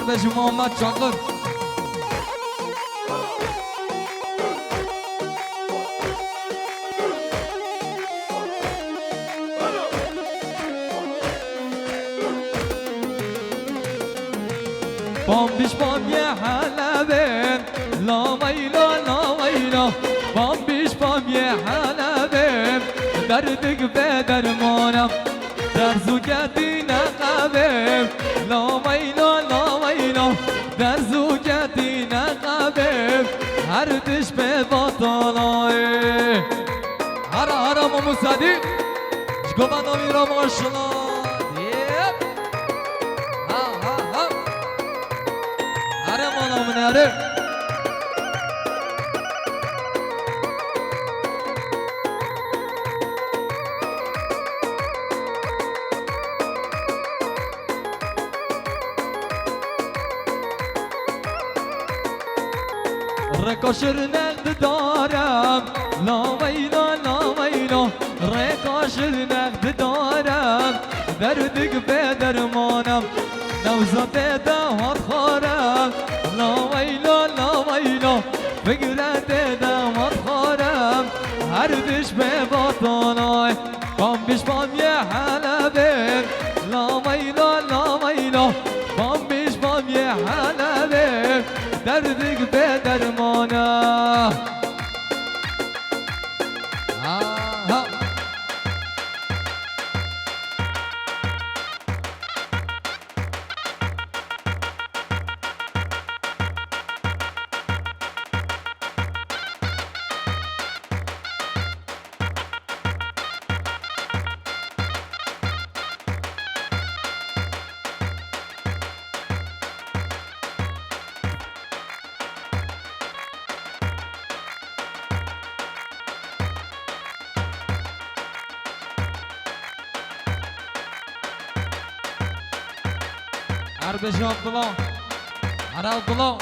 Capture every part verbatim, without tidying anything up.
Be ji Muhammed Çakir. Bambiş bamyê Helebê, la weyla, la weyla. Bambiş bamyê Helebê, derdik bê dermana. Derz û ketîne qebê, la weyla, la weyla. Derz û ketîne qebê, her tişt pê batalayê. Hara, hara Mamu Sedî, ji govenda wî re maşallah. Yep. Ha, ha, ha. Here mala min, here. Reka şirnex didarim, la weyla, la weyla. Reka şirnex didarim, derdik bê dermanim. Newza tê de hat xwarim, la weyla, la weyla. Fikre tê de hat xwarim, her tişt bê batalay. Bambiş bamyê Helebê, la weyla, la weyla. Bambiş bamyê Helebê, derdik bê dermana. Ha, ha. Her bijî Abdullah. Her Abdullah.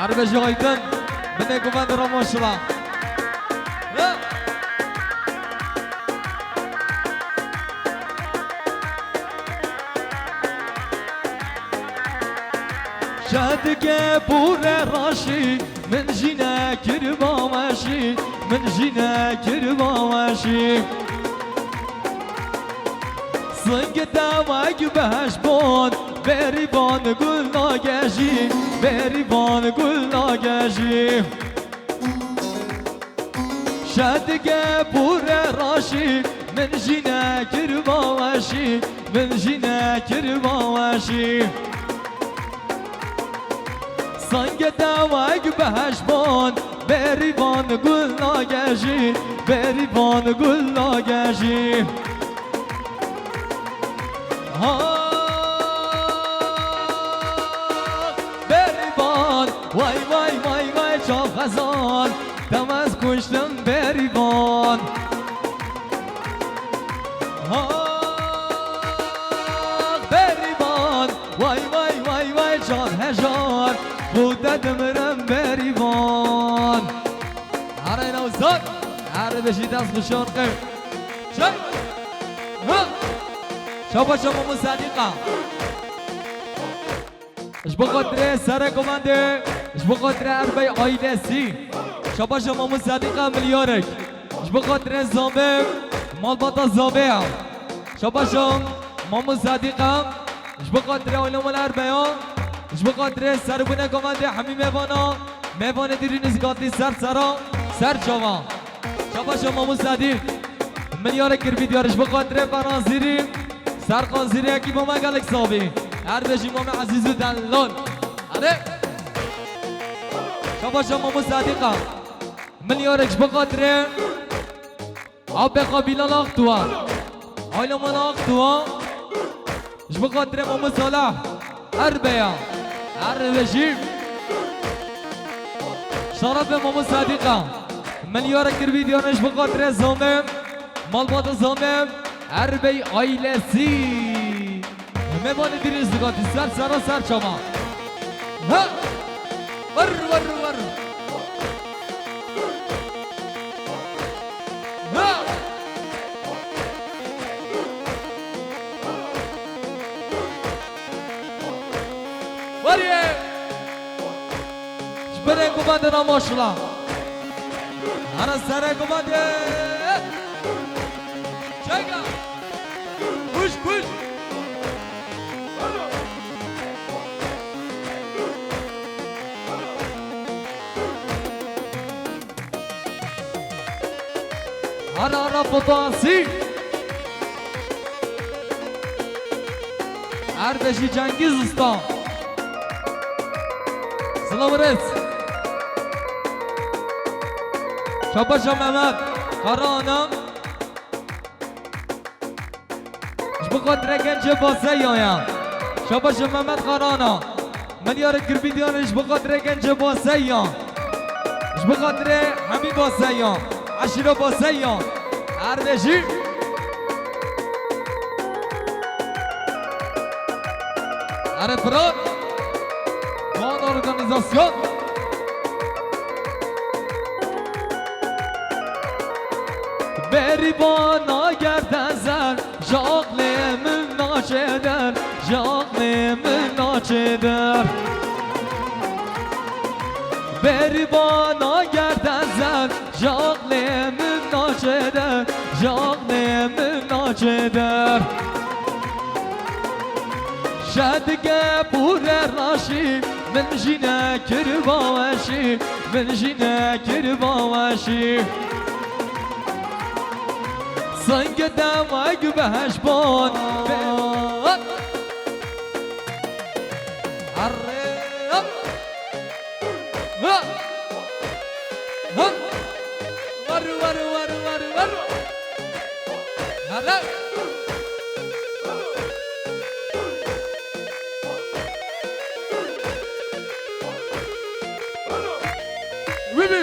Erbejî Aydin, binê govend ra maşallah. Şedike pûre raşî, min jî nekir baweşî, min jî nekir baweşî. Singê te wek behş bon, berîvan gul nagejî, berîvan gul nagejî. Şedike pûre raşî, min jî nekir baweşî, min jî nekir baweşî. Sangê te wek behş ban, berîvan gul nagejî, berîvan gul nagejî. Ha, berîvan, vay, vay, vay, vay, çav xezan, te ez kuştim berîvan. Ha, berîvan, vay, vay, vay, vay, çav hejar, xwe te dimirim berîvan. Herayna uzak, her beşî dest xuşan qew. Çay. Ha. Şabaşa Mamu Sedîqa. Ji bo xatirê serê komandê, ji bo xatirê erbey ailesî. Şabaşa Mamu Sedîqa milyarek. Ji bo xatirê Zabê, malbata Zabê ya. Şabaşa Mamu Sedîqa. Ji bo xatirê aile mal erbeya. Ji bo xatirê serbûne komandê hemî mêvana. Mêvanê dîrî nizgatî ser sera, ser çava. Şabaşa Mamu Sedî. Milyarek kir vîdyar ji bo xatirê Ferhan Zîrî. Serkan Zîrî ekîba me gelek savî. Her bêjî Mame Ezîz û Delal. Erê. Şabaşa Mamu Sedîqa. Milyarek ji bo xatirê Abexa Bilal Aktuwa. Aylaman Aktuwa. Ji bo xatirê Mamoste Salah, Erbeya, Erbe jî. Şerefê Mamoste Sedîqa. Milyarek kirbî diyane ji bo xatirê Zomê, malbata Zomê, Erbey ailesi. Mêvanê dîrî zigatî ser sera ser çavan. Ha! Wer, wer, wer. Ha! Werê! Ji berê guvendê re maşala. Here serê guvendê. Çeka. Kuş, kuş. Ara ara potansî. Erdejî Cengiz Usta. Silav û rêz. Şabaşa Mehmet Karahan'ın. Ji bo xatirê gencê Baseyan ya. Şabaşa Mehmet Karahan'ın. Milyarê kirbî diyane ji bo xatirê gencê Baseyan. Ji bo xatirê hemî Baseyan. Eşîra Baseyan. Erdejî. Erê Firat. Van organizasyon. Berî bana gerdezer. Ji aqlê min naçe der, ji aqlê min naçe der. Berî bana gerdezer, ji aqlê min naçe der, ji aqlê min naçe der. Şedike pûre raşî, min jî nekir baweşî, min jî nekir baweşî. Singê te wek behşt ban. Arre. Ha. Ha. Var, var, var, var, var. Arre. Wî bî.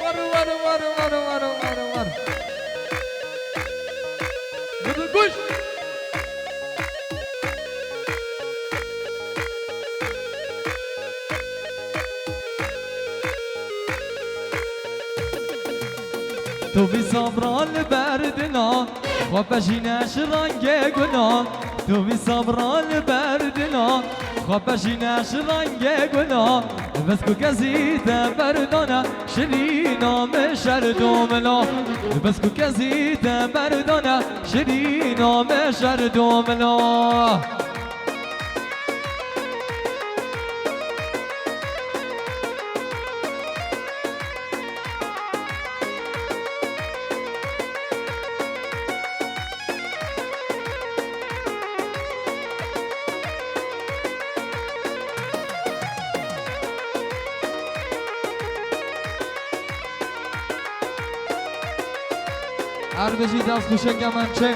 War, war, war, war, war, war, war. Bibî kuş. Tu vî sabra li ber dina, xwe pejîne ji rengê guna. Tu vî sabra li ber dina, xwe pejîne ji rengê guna. Bes ku kezî te berdane, şirîna min şer domino. Bes ku kezî te berdane, şirîna min şer domino. Her bijî dest xweşik Kemençe.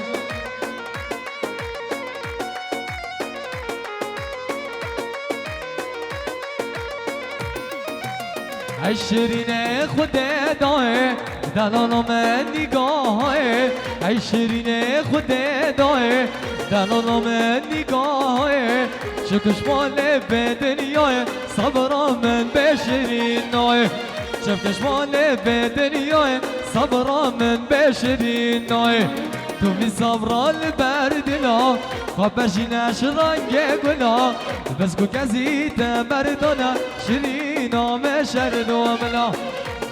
Ey şirînê Xwedê dayê, delala me nîgahê. Ey şirînê Xwedê dayê, delala me nîgahê. Çi kişmanê bê dinyayê, sabra min bê şirîn nayê. Çi kişmanê bê dinyayê, sabra min bê şirîn nayê. Tu vî sabra li ber dila, xwe pejîne ji rengê gula. Bes ku kezî te berdana, şirîna me şer domila.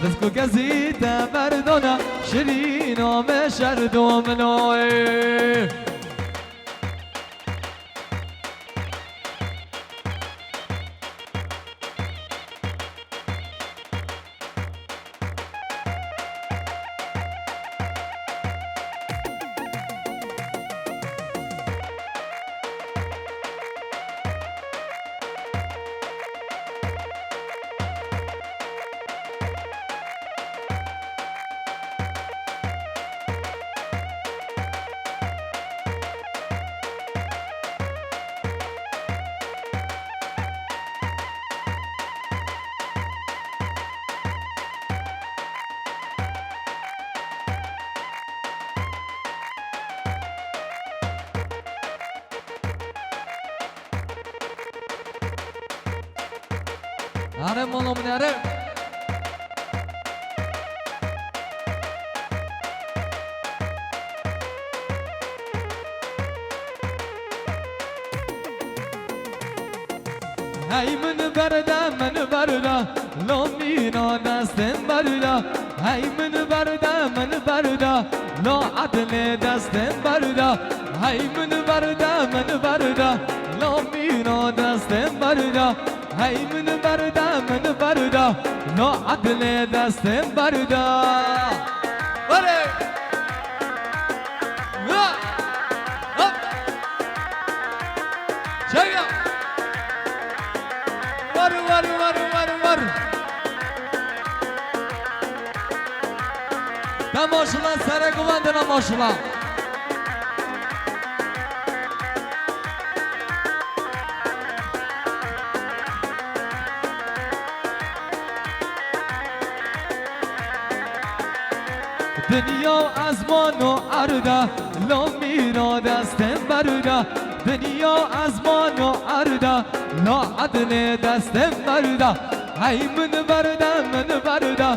Bes ku kezî te berdana, şirîna me şer domila. Ê. Here mala min here. Hey min berde, min berde, lo mîna destên berde. Hey min berde, min berde, lo edlê destên berde. Hey min berde, min berde, lo mîna destên berde. Hey min berde, min berde, lo edlê destên berde. Were! Ya! Hop! Çevya! Were, were, were, were, were! Te maşallah, serê guvan dina maşallah. Dinya ezman û erda, lo mîna destên berda. Dinya ezman û erda, lo edlê destên berda. Hey min berda, min berda,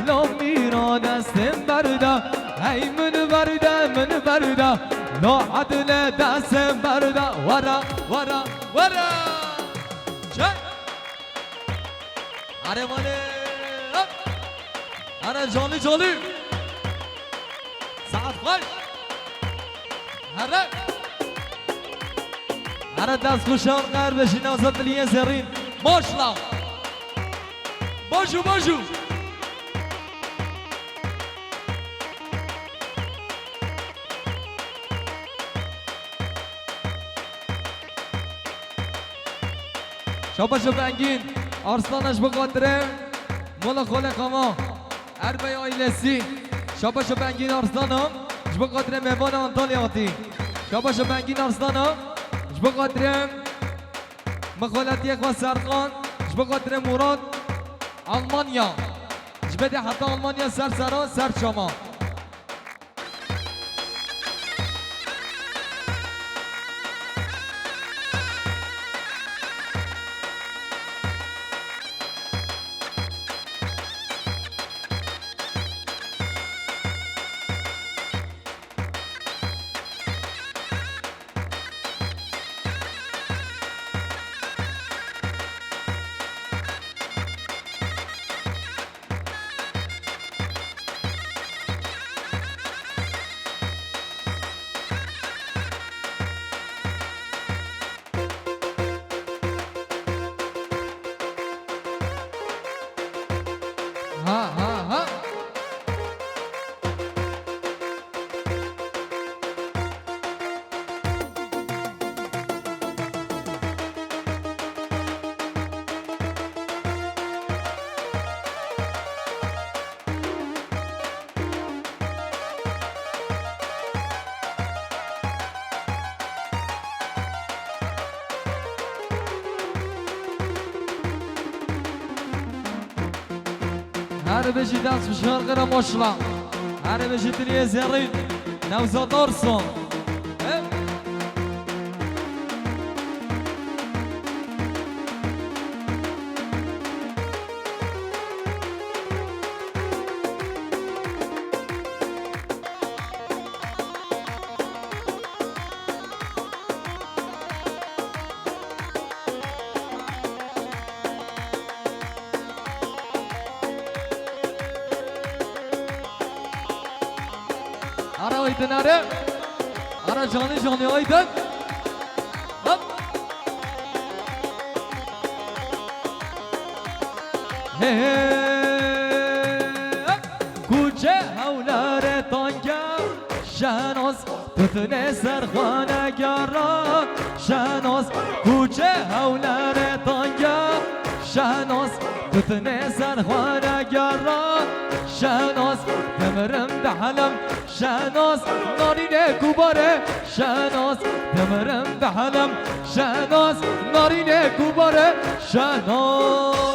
lo mîna destên berda. Hey min berda, min berda, lo edlê destên berda. Wara, wara, wara. Çek. Are male. Hop. Are canlı canlı. Saat xweş. Here. Here dest xweş, her beşî nazat liyê zerîn. Maşla. Baju, baju. Şabaşa Bengîn Arslana ji bo xatirê mola xolê xama Erbey ailesî. Şabaşa Bengîn Arslana ji bo xatirê mêvana Antalya hatî. Şabaşa Bengîn Arslana ji bo xatirê mixoletiyê xwe Serkan, ji bo xatirê Murat Almanya. Ji bedê heta Almanya ser sera ser çama. Ha, ha, ha. Her bijî dest bi şarkira maşla. Her bijî diliyê zerrîn. Newzat Arsan. He? Ara aydın ara. Ara canlı canlı aydın. Hop. Hey, hey. Kuçe hewlere tange. Şehnaz, tutune serxane gera. Şehnaz, kuçe hewlere tange. Şehnaz, tutune serxane gera. Şehnaz, demirim dehelem. Şehnaz, narîne kubare. Şehnaz, demirim dehelem. Şehnaz, narîne kubare. Şehnaz.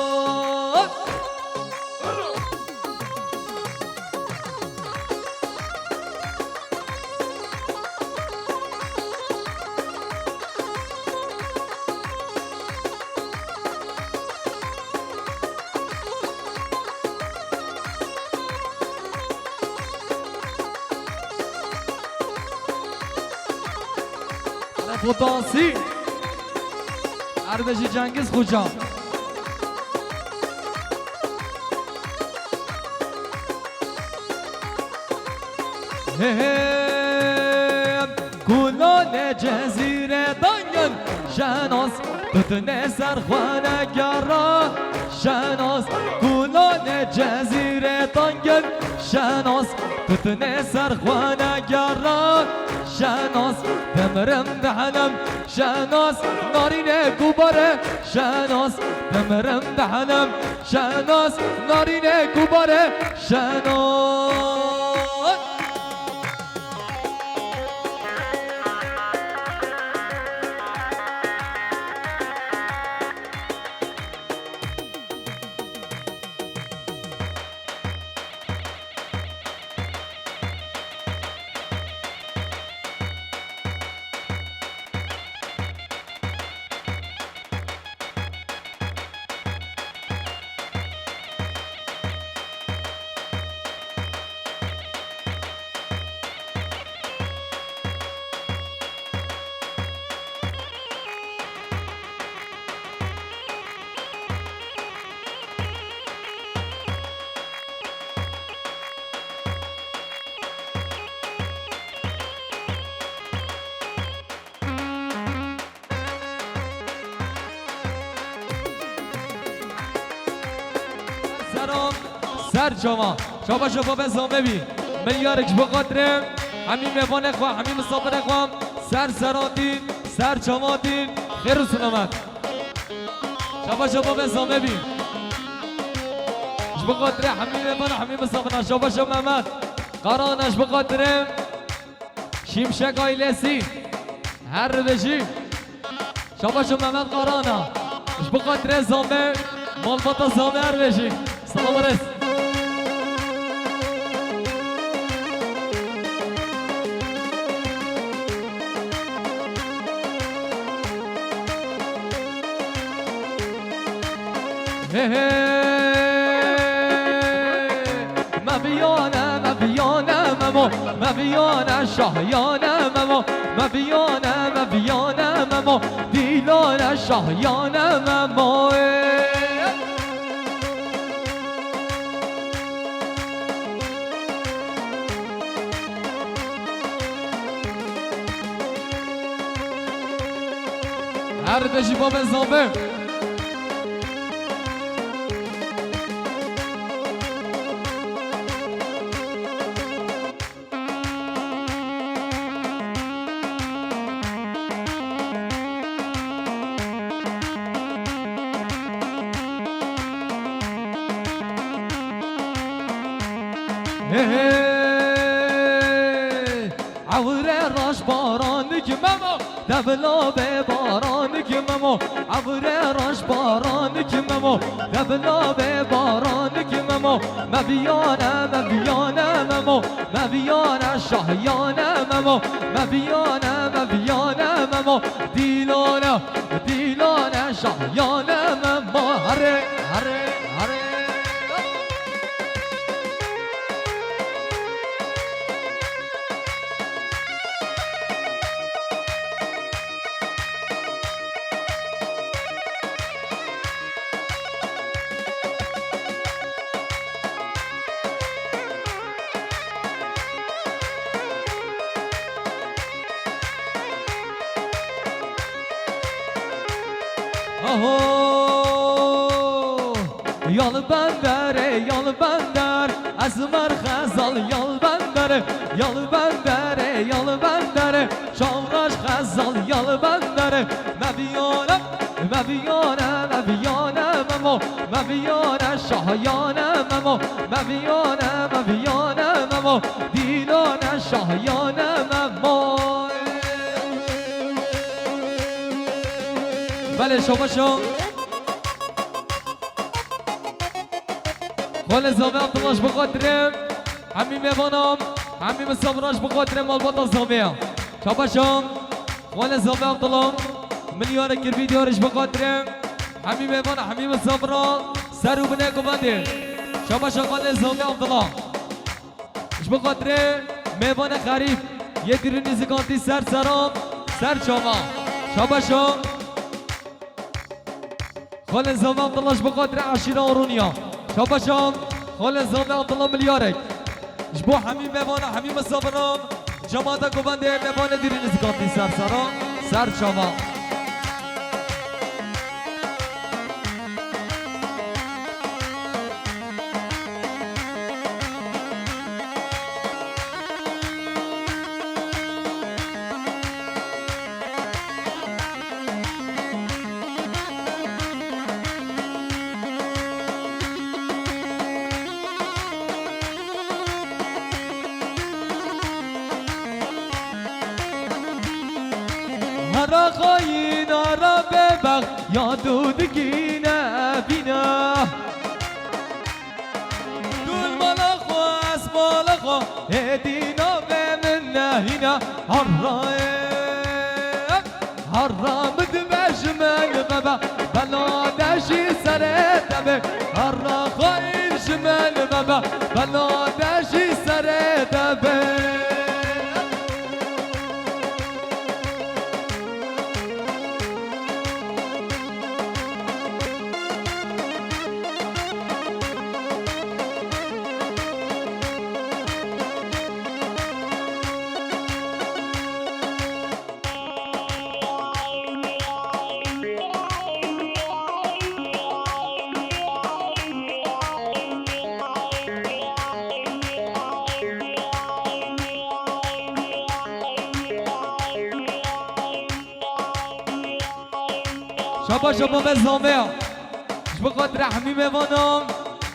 Potansî. Erdê jî Cengiz Xoca. He he. Kulane cezîre dangin şenas, tutine ser xwe negera şenas. Kulane cezîre dangin şenas, tutine ser xwe negera şenas. Demirim dehelim şenas, narîne kubare şenas. Demirim dehelim şenas, narîne kubare şenas. Selam, ser çava. Şaba şaba be zame bî. Milyarek ji bo xatirê hemî mêvanê xwe, hemî misafirê xwe. Ser seratî, ser çavatî, xêr û selamet. Şaba şaba be zame bî. Ji bo xatirê hemî mêvan, hemî misafirê. Şaba şaba Mehmet. Qarana ji bo xatirê Şimşek ailesi. Her bijî. Şabaş û Mehmet Qarana. Ji bo xatirê zame, malbata zame her bijî. Salam rêz. He he. Meviyane, meviyane memo, meviyane şahiyane memo, meviyane, meviyane memo, dîlane şahiyane memo. Her bijî babê zame. He he. Ewre raş baranik memo, devla be baranik memo. Ewre raş baranik memo, devla be baranik memo. Meviyane, meviyane memo, meviyane şahiyane memo. Meviyane, meviyane memo, dîlane, dîlane şahiyane memo. Here, here, here. Aho! Yal bender, ey yal bender, ez mer xezal yal bender, yal bender, ey yal bender, çavraş xezal yal bender, meviyane, meviyane, meviyane memo, meviyane şahiyane memo, meviyane, meviyane memo, dîlane şahiyane memo. Belê, şabaşo. Xwelê zame Abdullah ji bo xatirê hemî mêvanan, hemî misafira ji bo xatirê malbata zame ya. Şabaşo. Xwelê zame Abdullah. Milyarê kirbî diyar ji bo xatirê hemî mêvan, hemî misafira ser û binê ku bendê. Şabaşo xwelê zame Abdullah. Ji bo xatirê mêvanê xerîb yê dîrî nîzikantî ser seran, ser çavan. Şabaşo. Xalên Zame Abdullah ji bo xatirê eşîra Orûniya. Şabaşo. Xalên Zame Abdullah milyarek. Ji bo hemî mevana, hemî misafiran, cemaata govendê, mevanê dîrî nizikatî ser sera, ser çava. Hera xayîn, hera bêbext, ya dû digîne bîne. Dûl mala xwe, ez mala xwe, êdî navê min nehîne. Herrayê, herra min dibe ji min vebe, bela de jî serê te be. Herra xayîn ji min vebe, bela de jî serê te be. Şabaş şabaş be Zame. Ji bo xatirê hemî mêvanan,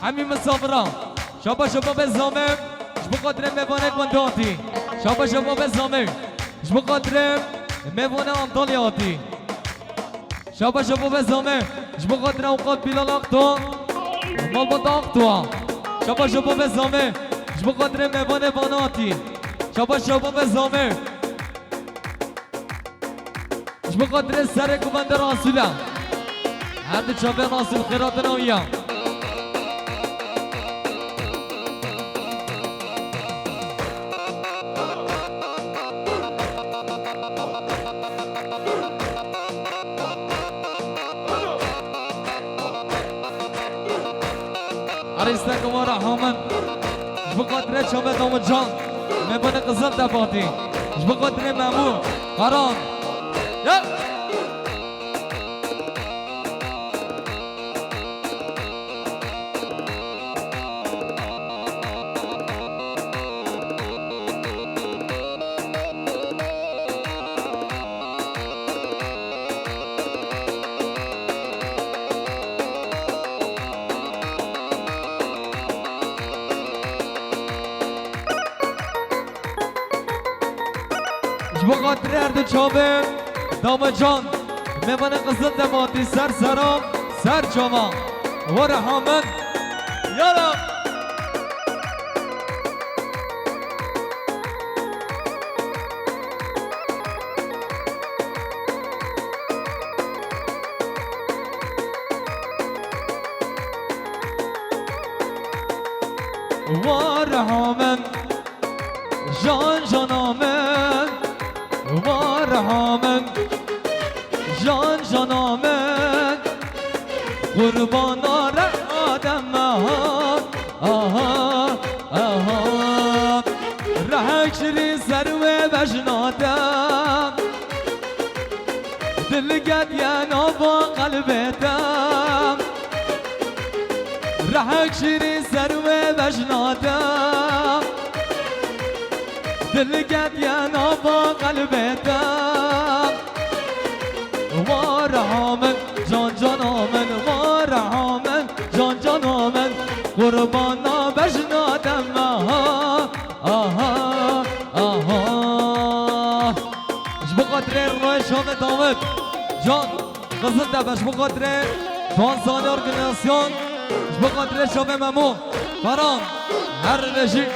hemî misafiran. Şabaş şabaş be Zame. Ji bo xatirê mêvanê ku hatî. Şabaş şabaş be Zame. Ji bo xatirê mêvanê Antalya hatî. Şabaş şabaş be Zame. Ji bo xatirê awqat Bilal Akdoğan. Malbat Akdoğan. Şabaş şabaş be Zame. Ji bo xatirê mêvanê Vana hatî. Şabaş şabaş be Zame. Ji bo xatirê serê govendê Rasûl e. Her di çavê Rasûl xêratina wî ye. Erê îsteka wara hamin. Ji bo xatirê çavê Dawid Can. Mêvanê Qizil Tepe hatî. Ji bo xatirê Memû. Karan. Ya. Ji bo xatirê her du çavê Dame Can, mêvanê Qizil Tepe hatî ser sera, ser çava. Were hamin. Yara. Were hamin. Jan jana min, were hamin. Jan jana min, qurbana re Adem, aha, aha, aha. Rehek şirîn ser wê bejna te. Dil ketiye nava qelbê te. Rehek şîrîn ser wê bejna te. Dil ketiye nava qelbê te. Wa reha min, can cana min, wa reha min, can cana min. Qurbana bejna te me ha. Aha, aha. Ji bo xatirê Reşa ve Dawid. Can, Qizil Tepe, ji bo xatirê Doğan Sani Organizasyon. Ji bo xatirê Şavê Memo. Karan, her vejî.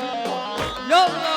Yallah.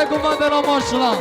Guman de la maşallah.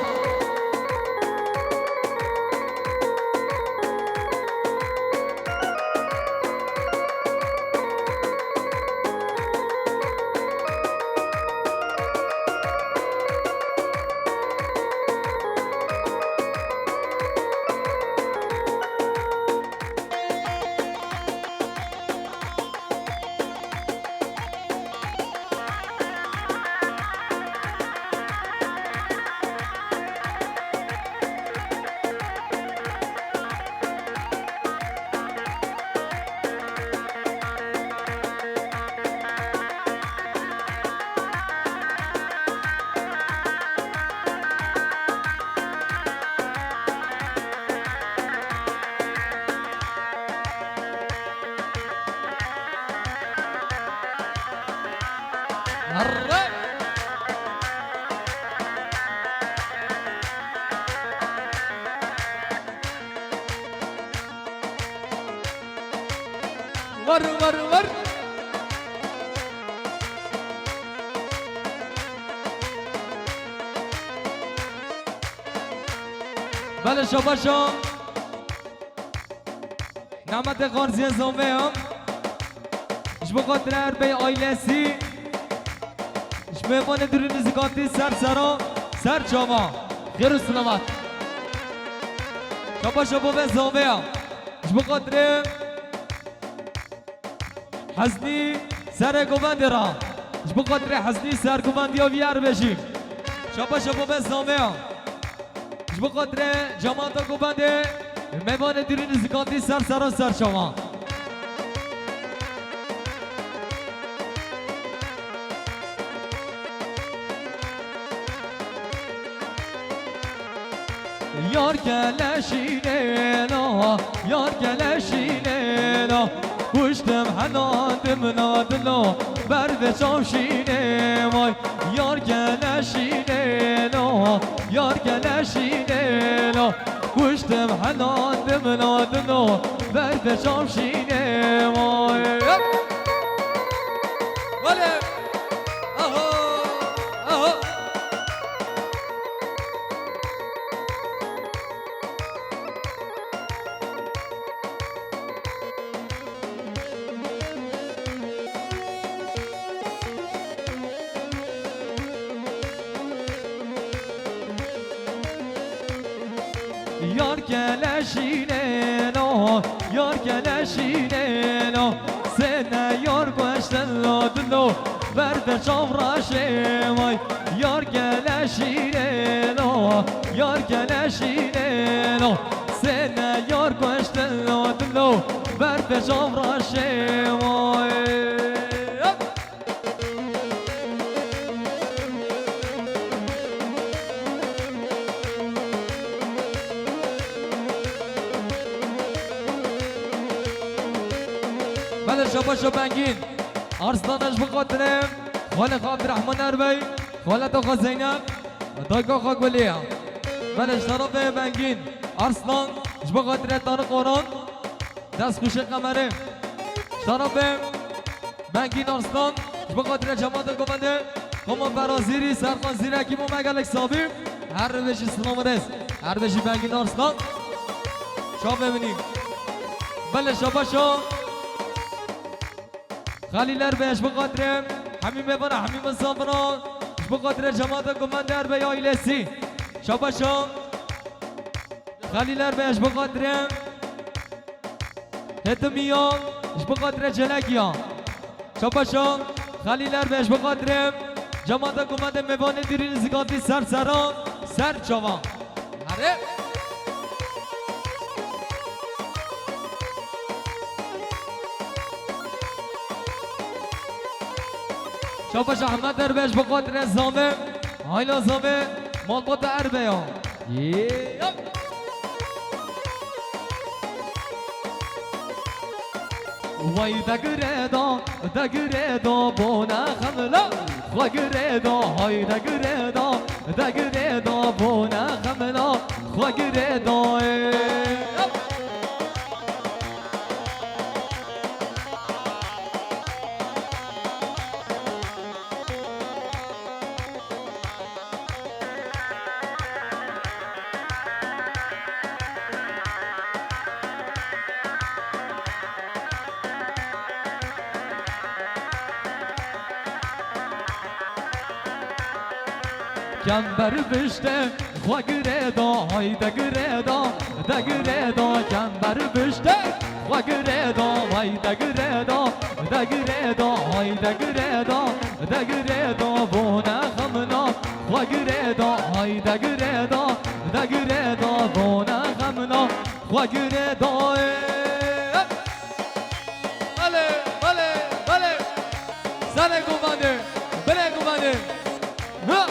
Ver, ver, ver. Belê, şabaşa. Nemetê Xarziyê Zomê ya. Ji bo xatirê her bey ailesî. Ji mêvanê dûrî nizîkatî ser sera, ser çava. Xêr û silamet. Şabaşa bo vê Zomê ya. Ji bo xatirê Heznî serê govendê ra. Ji bo xatirê Heznî sergovendiya vî yer bêjî. Şabaşa bo vê Zomê ya. Ji bo xatirê cemaeta govendê, mêvanê dûrî nizîkatî ser sera ser çava. Yar gele şînêna, yar gele şînêna. Kuştim hena dimna dilo, ber vê çav şînê vay. Yar gele şînêna, yar gele şînêna. Kuştim hena dimna dilo, ber vê çav şînê vay. Belê. Aha, aha. Yar gele şînêno, yar gele şînêno. Sêne yar gueştelo dilo, ber de çavraşê vay. Yar gele şînêno, yar gele şînêno. Sêne yar gueştelo dilo, ber de çavraşê vay. Belê şabaşa Bengîn Arslan, ez ji bo xatirê xalê xwe Abdurrahman Erbey, xaleta xwe Zeynep, dayka xwe Gulî ya. Belê ji tarafê Bengîn Arslan, ji bo xatirê Tariq Oran. Dest xweşê Qemerê. Şerefê Bengîn Arslan, ji bo xatirê cemaeta govendê, Koma Berazîrî, Serkan Zîrekî, bo me gelek sabî. Her bêjî silam û rêz. Her bêjî Bengîn Arslan. Çavê min î. Belê şabaşa. Xelîl Erbey, ji bo xatirê hemî mêvana, hemî misafira, ji bo xatirê cemaeta govendê Erbey ailesî. Şabaşa. Xelîl Erbey, ji bo xatirê Hetimiya, ji bo xatirê Celekiya. Şabaşa, Xelîl Erbey, ji bo xatirê cemaeta govendê, mêvanê dûrî nizîkatî ser sera, ser çava. Here. Şabaşa Ehmed Erbey, ji bo xatirê Zame, Hayla Zame, malbata Erbeya. Yê. Way degire da, degire da bona xemla. Xwe gire da, hay degire da, degire da bona xemla. Xwe gire da, ê. Kember bişte, xwe girêda, hay de girêda, de girêda, kember bişte, xwe girêda, hay de girêda, de girêda, hay de girêda, de girêda, bone xemna, xwe girêda, hay de girêda, de girêda, bone xemna, xwe girêda, ê. Bele, bele, bele. Zane govane, bele govane. Ha!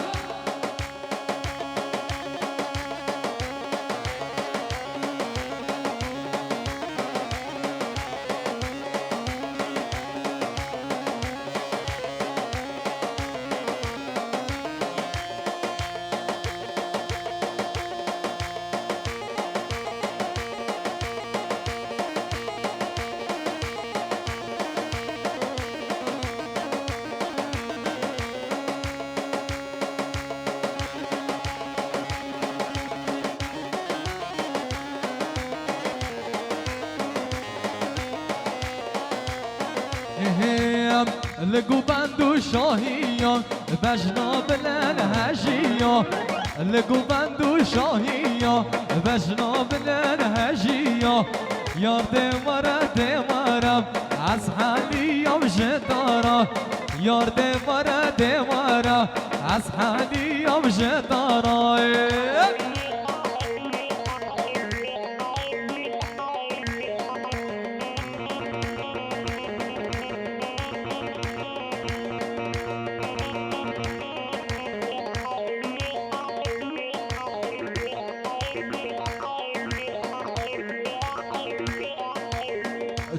Hê, hê, li govend û şahiya, bejna bilin hejiya. Li govend û şahiya, bejna bilin hejiya. Yar dê were, dê were, ez heliyam ji dara. Yar dê were, dê were, ez heliyam ji dara.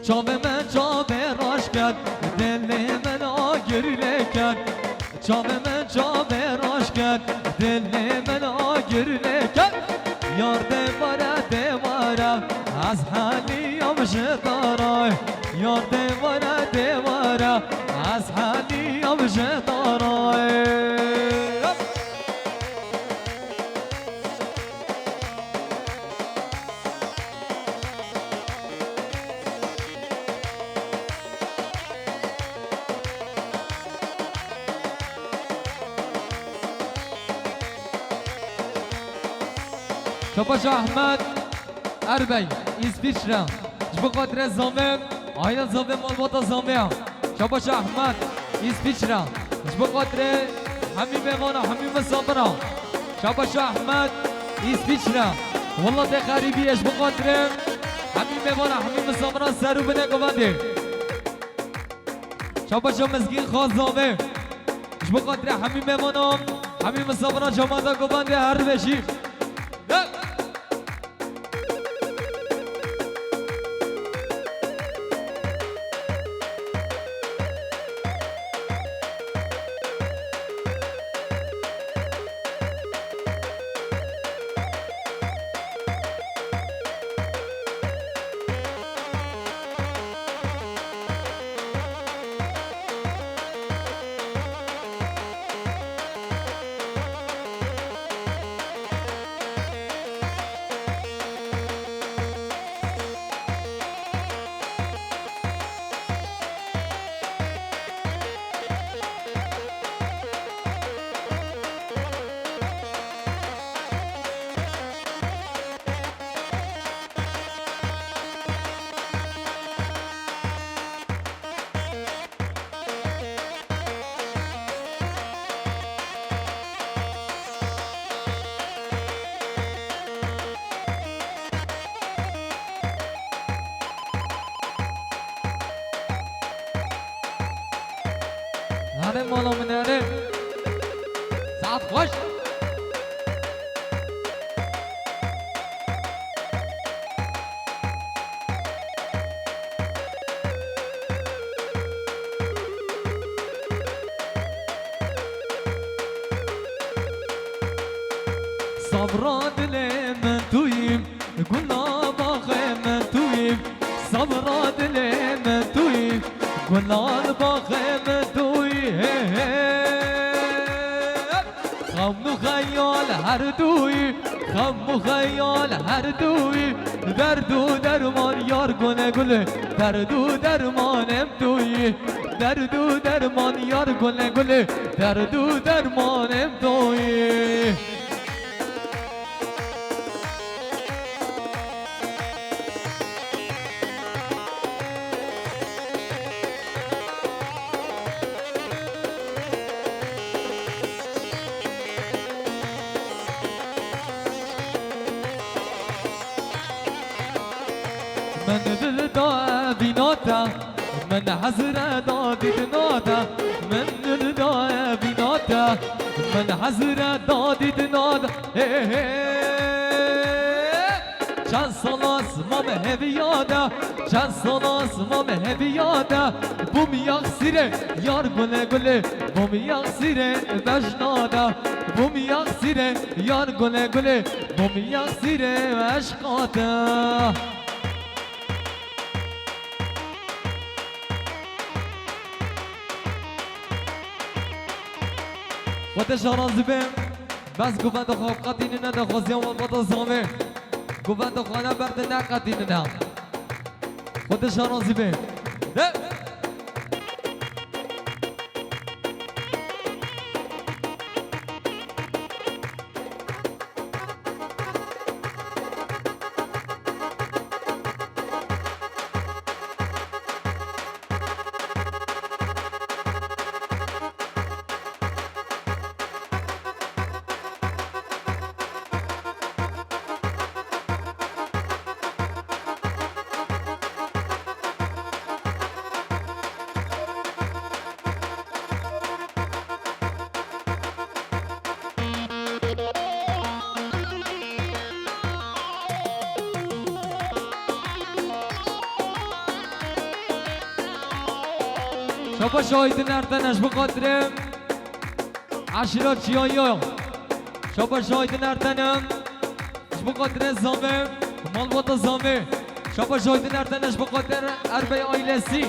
Çavê min çavê raş ket, dilê min agir lê ket. Çavê min çavê raş ket, dilê min agir lê ket. Yar dê were, dê were, ez heliyam ji dara. Yar dê were, dê were, ez heliyam ji dara. Şabaş Ahmet Erbey, İsviçre. Ji bo xatirê Zamê, aîla Zamê, malbata Zamê. Şabaş Ahmet, İsviçre. Ji bo xatirê hemî mêvana, hemî misafira. Şabaş Ahmet, İsviçre. Welatê xerîbî ye, ji bo xatirê hemî mêvana, hemî misafira ser û binê govendê. Şabaşa Mizgîn Xan Zamê. Ji bo xatirê hemî mêvanan, hemî misafiran, cemaeta govendê her dibêjî. Gel. Hane mala min, hane. Saet xweş. Sabra dilê min tu yî, gula baxê min tu yî. Sabra dilê min tu yî, gula baxê min tu yî. Hey, hey. Xem û xeyal her duyî, xem û xeyal her duyî, derd û derman yar Gule gule, derd û dermanê min tu yî. Derd û derman yar gule gule, derd û dermanê min tu yî. Min dil da vîna te, min hezre da dîdina te, min dil da vîna te, min hezre da dîdina te. Hey, hey. Çend sala zimam heviya de, çend sala zimam heviya de. Bûm yaxsîre, yar gule gule, bûm yaxsîre bejna de. Bûm yaxsîre, yar gule gule, bûm yaxsîre eşqa de. Xwedê şarazî be. Bes govenda xwe qetînine de xweziya malbata Zamê. Govenda xwe ne berde neqetînine. Xwedê şarazî be. De. Şaba şahidin Erten, ez bi xatirê eşîra Çiyayo. Şaba şahidin Erten, ez bi xatirê Zamê, malbata Zamê. Şaba şahidin Erten, ez bi xatirê Erbey ailesi.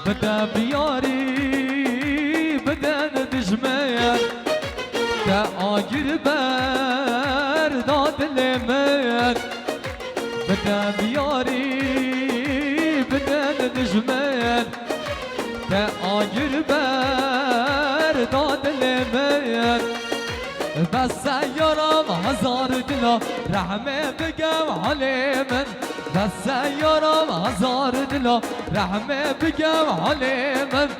Bide biyarî, bidin dijmin, te agir ber da dilê min. Bide biyarî, bidin dijmin, te agir ber da dilê min. Bes e yaram hezar dila, rehmê bigem halê min. Bes e yaram hezar dila, rehmê bigem halê min.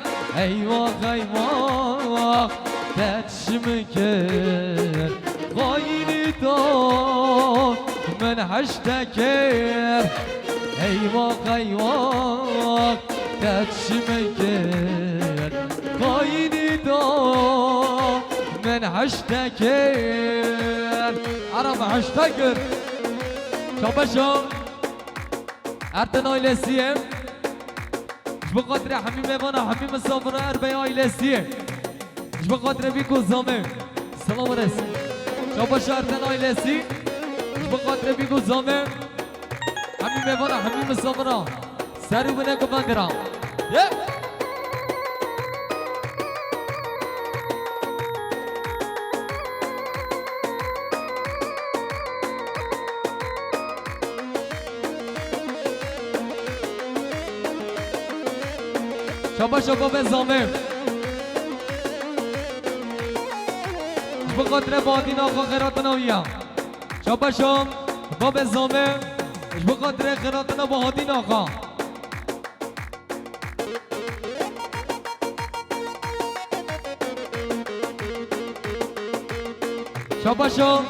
Eywax, eywax, te çi min kir, xayinî to min heşte kir. Eywax, eywax, te çi min kir, xayinî to min heşte kir. Ara min heşte kir. Şabaşo. Erten ailesiyê. Ji bo xatirê hemî mêvana, hemî misafira Erbey ailesiyê. Ji bo xatirê Bîk û Zamê. Selam û res. Şabaş Erten ailesî. Ji bo xatirê Bîk û Zamê. Hemî mêvana, hemî misafira. Ser û binê govendê re. Ye! Şabaş, şabaş, Zamê. Ji bo xatirê Bahatîn axa xêratina wî ya. Şabaş, babê Zamê. Ji bo xatirê xêratina Bahatîn axa. Şabaşo.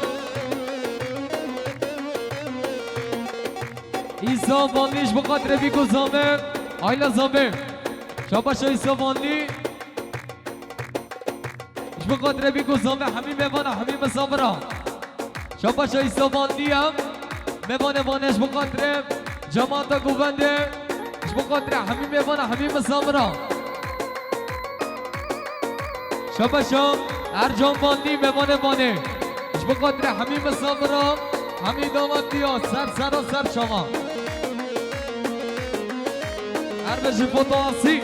Îsa Vanlî ji bo xatirê Bîk û Zamê. Ayla Zamê. Şabaşo Îsa Vanlî. Ji bo xatirê Bîk û Zamê hemî mêvana, hemî misafira. Şabaşa Îsa Vanlî ye. Mêvanê Vanê ji bo xatirê cemaata govendê. Ji bo xatirê hemî mêvana, hemî misafira. Şabaşa Ercan Vanlî, mêvanê Vanê. Ji bo xatirê hemî misafira, hemî dawetiya ser sera ser çava. Her bijî foto asî.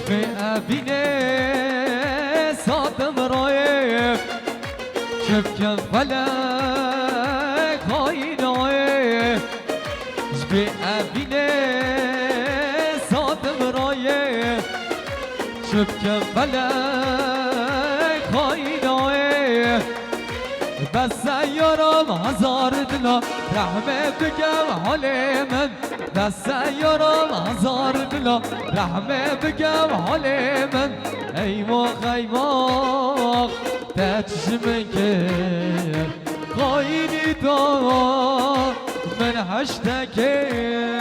Bê evînê satim rayê, çi bikim felek xayînayê. Ji bê evînê satim rayê, çi bikim felek xayînayê. Bes e yaram hezar dila, rehmê bike halê min. Bes e yaram hezar dila, rehmê bike halê min. Eywax, eywax, te çi ji min kir? Xayînî to min heşte kir.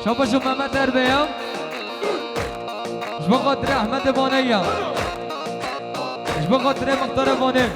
Şabaş û Mehmet Erbeya. Ji bo xatirê Ehmedê Vanê ya. Ji bo xatirê Mixtarê Vanê.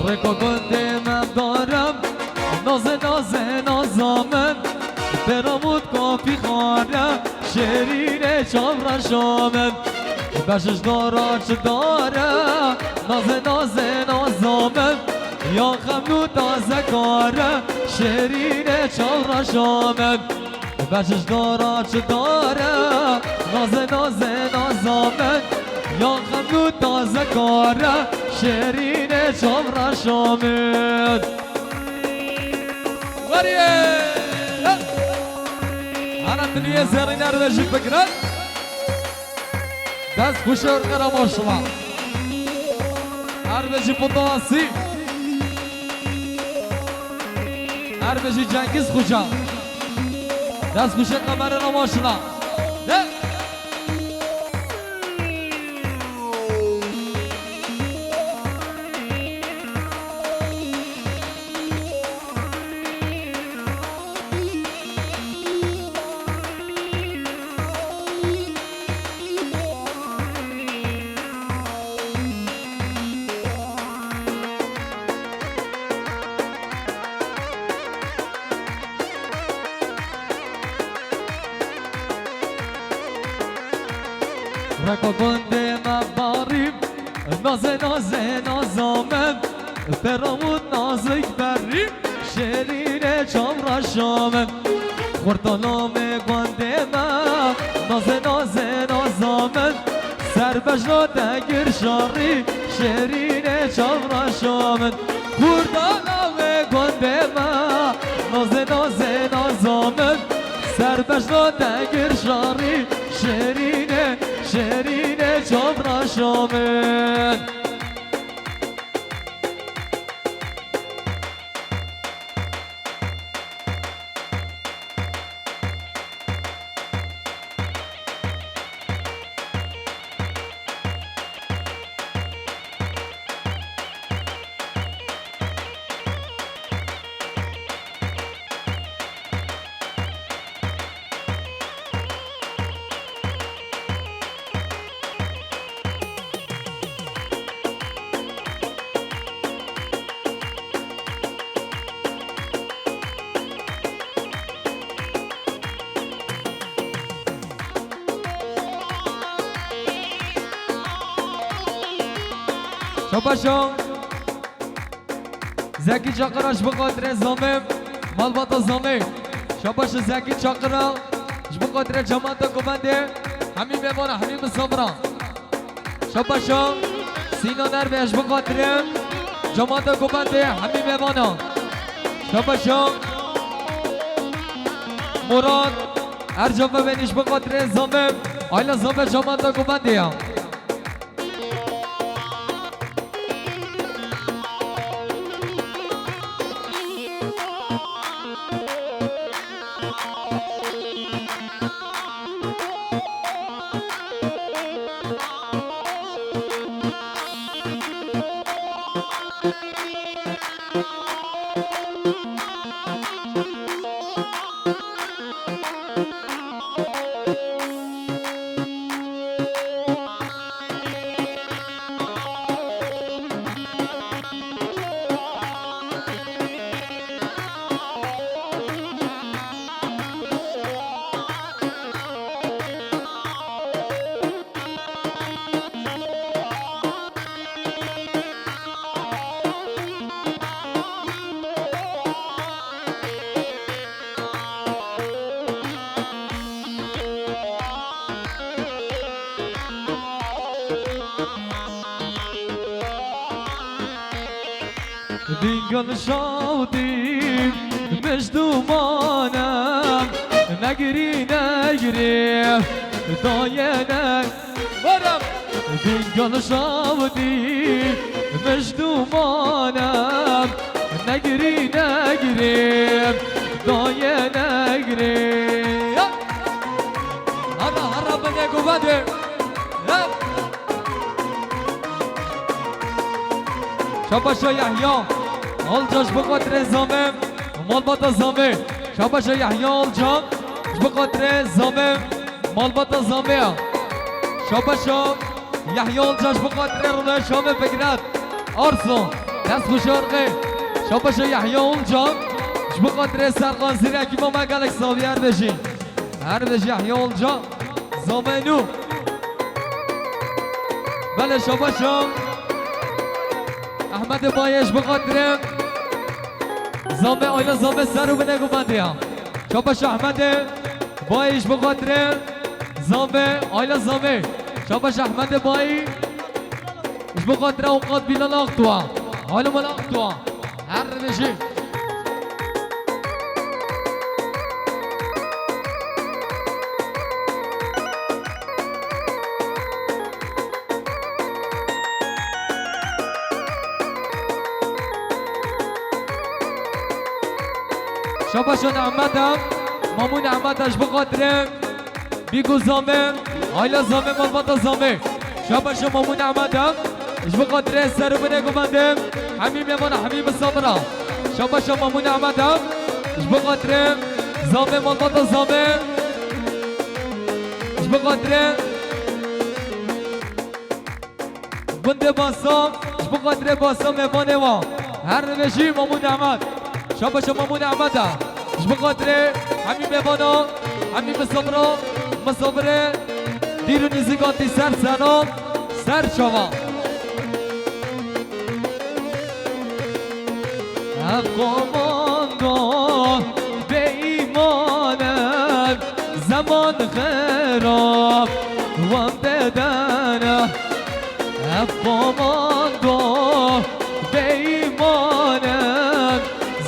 Rêka gundê me darim, nazê, nazê, naza min. Pêramût kapî xare, şêrînê çavreşa min. Beş ji dara çi dare, nazê, nazê, naza min. Ya xemlû taze kare, şêrînê çavreşa min. Beş ji dara çi dare, nazê, nazê, naza min. Ya xemlû taze kare, şêrînê çavreşa min. Weriyê! Ana diliyê zerrîner ve jî bigire. Dest xweş e, qerema şima. Her bijî Putawasî. Her bijî Cengiz Xoca. Dest xweş e, qemerê rema şima. De. Reko gundê me barî, nazê, nazê, naza min, Pêramût nazik berî, şêrînê çavreşa min. Xurta namê gundê me, nazê, nazê, naza min, ser bejna te gir şarî, şêrînê çavreşa min. Xurta namê gundê me, nazê, nazê, naza min, ser bejna te gir şarî, şêrînê, şêrînê çavreşa min. Şabaşo. Zekî Çakira ji bo xatirê Zamê, malbata Zamê. Şabaşo Zekî Çakira ji bo xatirê cemaeta Govendê, hemî mêvana, hemî misafira. Şabaşo Sînan Erbe ji bo xatirê cemaeta Govendê, hemî mêvana. Şabaşo Murat Ercavevênî ji bo xatirê Zamê, aîla Zamê cemaeta Govendê ya. Bingel şawdî, mijdumanem, negirî, negirî, dayene. Waram. Bingel şawdî, mijdumanem, negirî, negirî, dayene, negirî. Ya. Hara, hara bine guvade. Ya. Şabaşa Yahya Olca ji bo xatirê Zamê, malbata Zamê. Şabaşa Yahya Olca ji bo xatirê Zamê, malbata Zamê ya. Şabaşa Yahya Olca ji bo xatirê Rûnaya Şamê Fikret Arso. Dest xweş arxê. Şabaşa Yahya Olca ji bo xatirê Serkan Zîrekî, mama gelek saxlî, her bijî. Her bijî Yahya Olca. Zamê nû. Belê, şabaşa. Ehmedê Bayê ji bo xatirê Zamê, aîla Zamê ser û binê guvendiya. Şabaşa Ehmedê Bayê ji bo xatirê Zamê, aîla Zamê. Şabaşa Ehmedê Bayê ji bo xatirê Avukat Bilal Aktua. Aîla Bilal Aktua. Her bijî. Şabaşa Nehmeta, Mamû Nehmeta ji bo xatirê Bîgo Zamê, aîla Zamê, malbata Zamê. Şabaşa Mamû Nehmeta, ji bo xatirê ser û binê guvendim. Hemî mêvana, hemî misafira. Şabaşa Mamû Nehmeta, ji bo xatirê Zamê, malbata Zamê. Ji bo xatirê Gundê Basa, ji bo xatirê Basa mêvanê wa. Her nivêjî Mamû Nehmet. Şabaşa Mamû Nehmet e. Ji bo xatirê hemî mêvana, hemî misafira, misafirê dîr û nizîkatî ser sena, ser çava. Ev komando bêîman e, zeman xerab wan dedene. Ev komando bêîman e,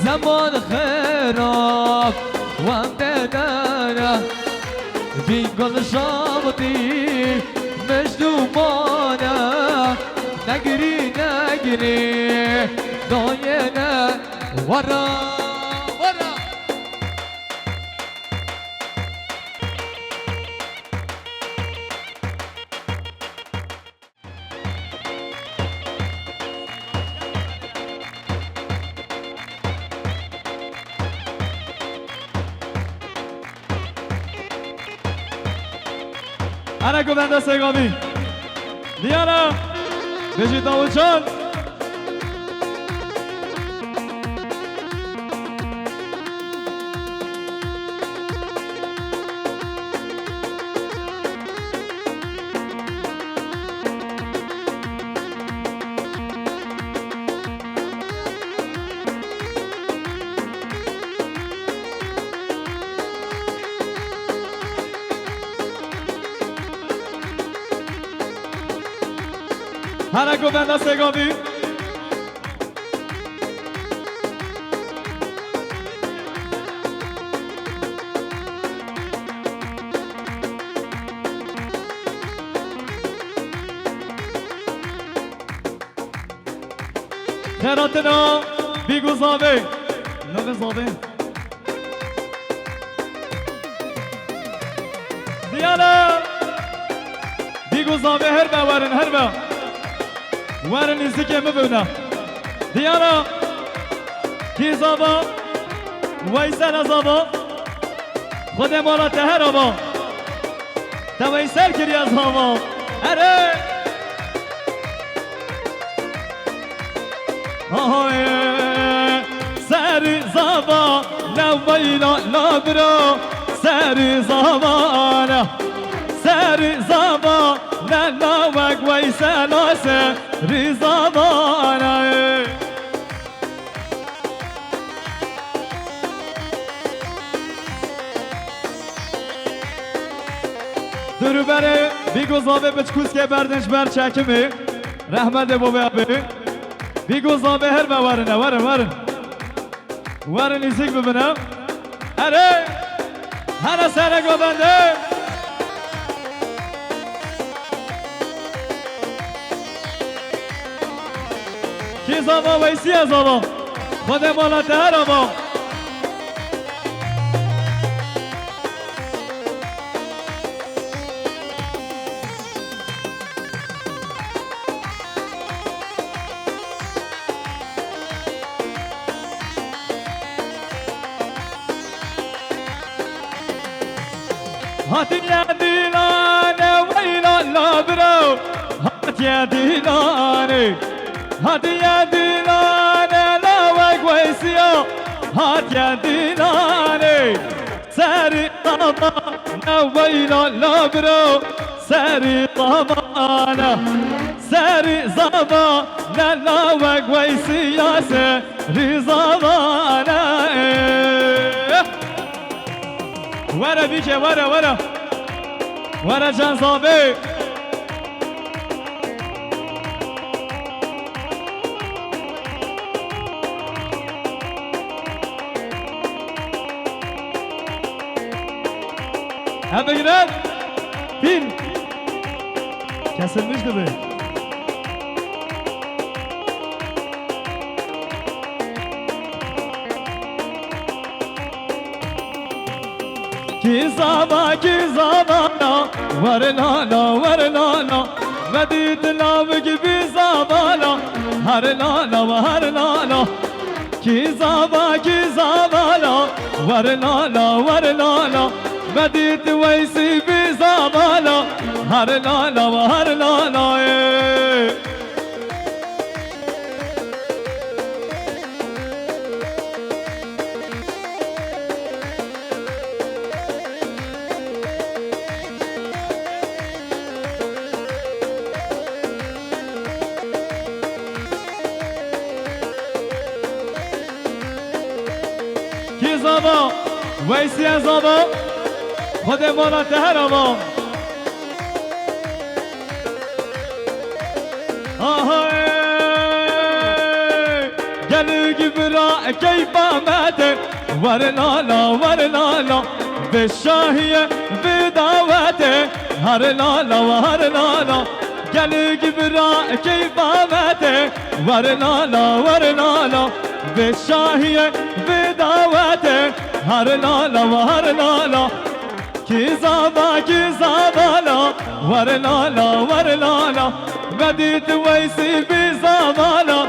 zeman xerab wan dedene. Bîngol şawtî, mijduman e, negirî, negirî, dayene, wara, wara. Ana govenda Sêgamî. Diyara. Bêjî Dawulcan. Hene govenda Sêgavî. Xeratina Bîgozavê. Navê zavê. Diyana. Bîgozavê her be werin, her be. Werin nîzikê min bibine. Diyana. Kî zava? Weysel e zava. Xwedê mala te her ava. Te Weysel kiriye zava. Erê. Ahoye, serî zava ne weyla la bira, serî zava ne, serî zava ne lawek Weysela serî zava ne. Dûrûberê Bîgozavê piçkûskê berdin ji ber çekimê. Rehmetê bobê abê. Bîgozavê her be werin, werin, werin. Werin nîzik bibine. Erê! Hene sere govende. Kî zava Weysiye zava. Xwedê mala te her ava. Hatiye dîlane weyla la bira, hatiye dîlane, hatiye dîlane lawek Weysiya, hatiye dîlane. Serî zava ne weyla la bira, serî zava ne, serî zava ne lawek Weysiya serî zava ne. Were bîke, were, were. Were can zavê. Hem de yine pil. Kesilmiş gibi. Kî zava, kî zava la, were la la, were la la. Me dît lawik bî zava la, her la la, her la la. Kî zava, kî zava la, were la la, were la la. Me dît Weysî bî zava la, her la la, her la la, ê. Kî zava? Weysiye zava. Xwedê mala te her ava. Aha, ey, gelî bira keyfa me de. Were la la, were la la, vê şahiyê, vê dawetê. Her la la, her la la, gelî bira keyfa me de. Were la la, were la la, vê şahiyê, vê dawetê. Her la la, her la la. Kî zava, kî zava la, were la la, were la la. Me dît Weysî bî zava la,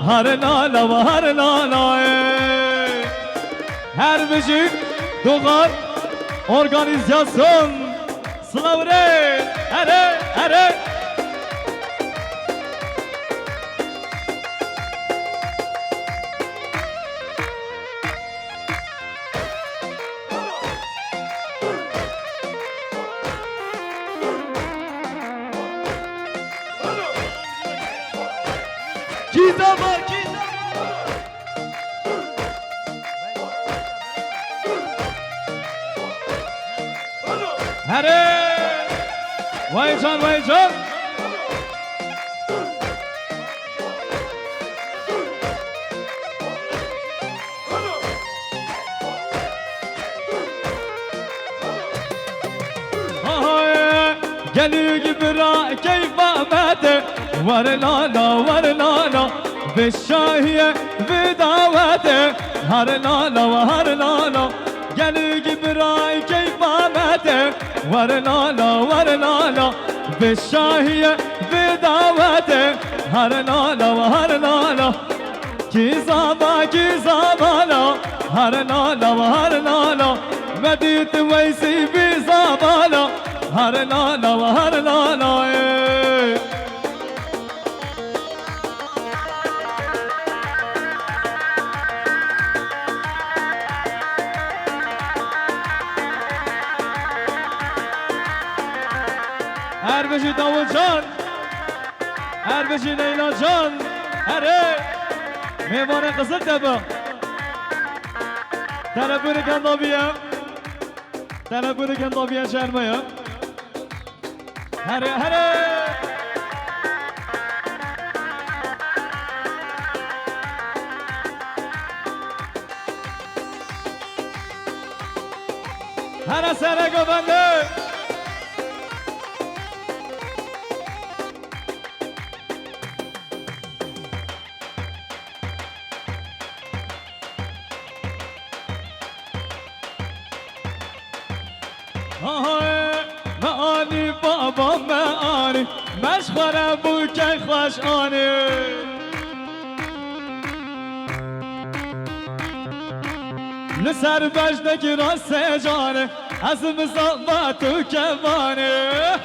her la la, her la la, ê. Her bijî Doxar Organîzasyon. Silav re, erê, erê. Kî zava, kî zava. Herê! Vay can, vay can! Gelî bira keyfa me de, wer lala, wer lala, vê şahiyê, vê dawetê, her lala, her lala. Gelî bira keyfa me de, wer lala, wer lala, vê şahiyê, vê dawetê, her lala, her lala. Kî zava, kî zavala, her lala, her lala. Me dît Weysî bî zavala, her lala, her lala, ê. Her bijî Dawûdcan. Her bijî Leyla Can, herê. Mêvanê Qiziltepe. Telebûrê gendaviye. Telebûrê gendaviye şermeye. Herê, herê. Here sere govende. Hay, me anî baba me anî, me ji xwe re bûke xweş anî. Li ser bejdekî rastê canê, ez mizava tu kevanê.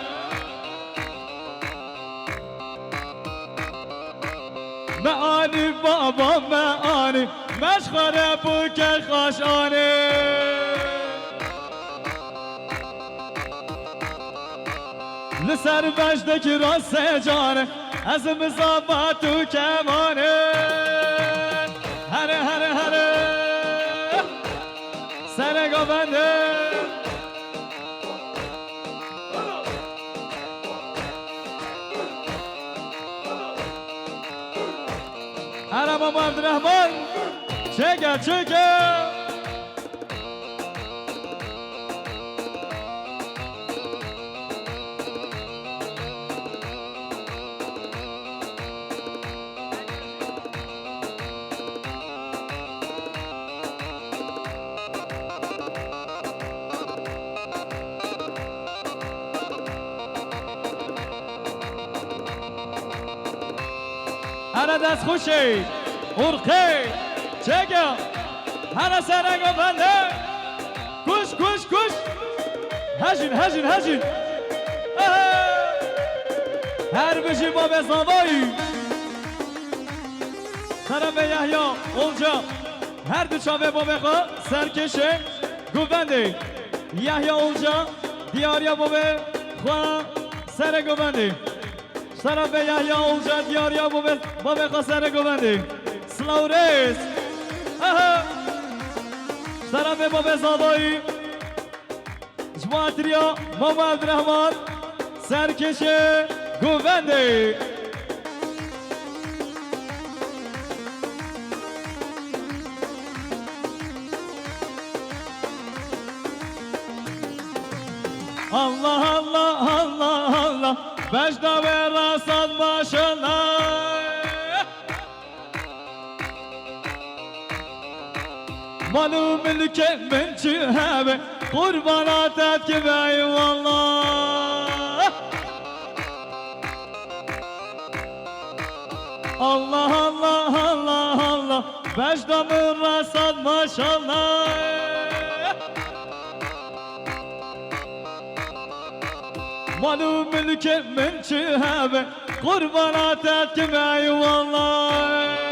Me anî baba me anî, me ji xwe re bûke xweş anî. Li ser bejdekî rastê canê, ez mizava tu kevanê. Here, here, here. Sere govende. Here Mama Evdirehman. Çêke, çêke. Here dest xweşê, urxê, çêke, here sere govende. Kuş, kuş, kuş. Hejin, hejin, hejin. Ehe. Her bijî babê zavayî. Sere vê Yahya Olca. Her du çavê babê xwe serkêşê govendê. Yahya Olca, diyariya babê xwe sere govendê. Sere vê Yahya Olca, diyariya babê, babê xwe sere govendê. Silav rêz. Aha. Sere vê babê zavayî. Ji bo hatiriya Mama Evdirehman, serkêşê govendê. Allah, Allah, Allah, Allah. Bejda wê rasan maşallah. Mal û milkê min çi hebe, qurbana te dikim eyvallah. Allah, Allah, Allah, Allah, bejda min resand maşallah. Mal û milkê min çi hebe, qurbana te dikim eyvallah.